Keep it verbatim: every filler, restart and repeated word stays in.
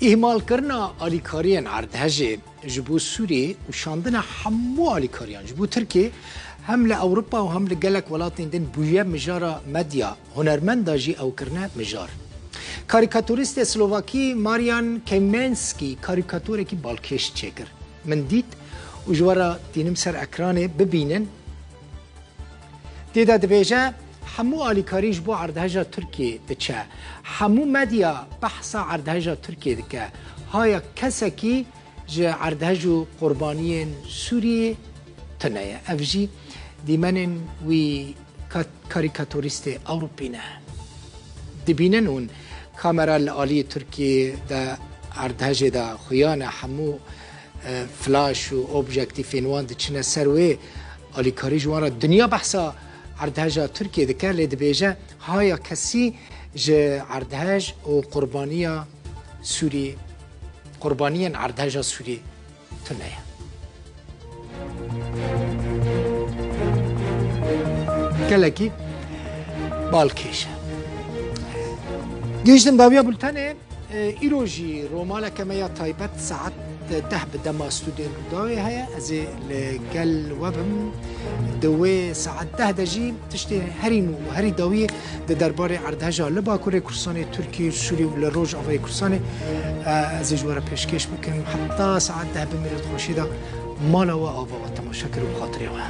Îhmalkirina alîkariyên erdhejê ji bo Sûriyê û şandina hemû alîkariyan ji bo Tirkiyê hem li Ewropa û hem li gelek welatên din bûye mijara medya, hunermenda jî ew kirine mijar. Karîkatorîstê Slovakî Marian Kemensky karîkatorekî balkêş çêkir. Min dît û ji we re tînim ser ekranê, bibînin. Tê de dibêje, hemû alîkarî ji bo erdheja Tirkiyê diçe. Hemû medya behsa erdheja Tirkiyê dike. Haya kesekî ji erdhej û qurbaniyên Sûriyê tune ye. Ev jî dîmenên wî ka-, karîkatorîstê Ewropî ne. Dibînin hûn kamera li aliyê Tirkiyê de erdhejê de xuya ne, hemû, e, flaş û objektîfên wan diçine ser wê alîkarî ji wan re. Dinya behsa erdheja Tirkiyê dike, lê dibêje haya kesî ji erdhej û qurbaniya Sûrî, qurbaniyên erdheja Sûrî tune ye. Gelekî balkêş e. Gihîştin dawiya bultenê, e, îro jî romaleke me ya taybet saet deh bi dema stûdyoyên Rûdawê heye. Ez ê li gel we bim. Di wê saet deh de jî tiştê herî nû û herî dawiyê di derbarê erdheja li Bakurê Kurdistanê, Tirkiyê, Sûrî û li Rojavayê Kurdistanê, e, ez ê ji we re pêşkêş bikim. Heta saet deh bimîne di xweşî de, mala we, ava we, temaşe kir û xatirê we.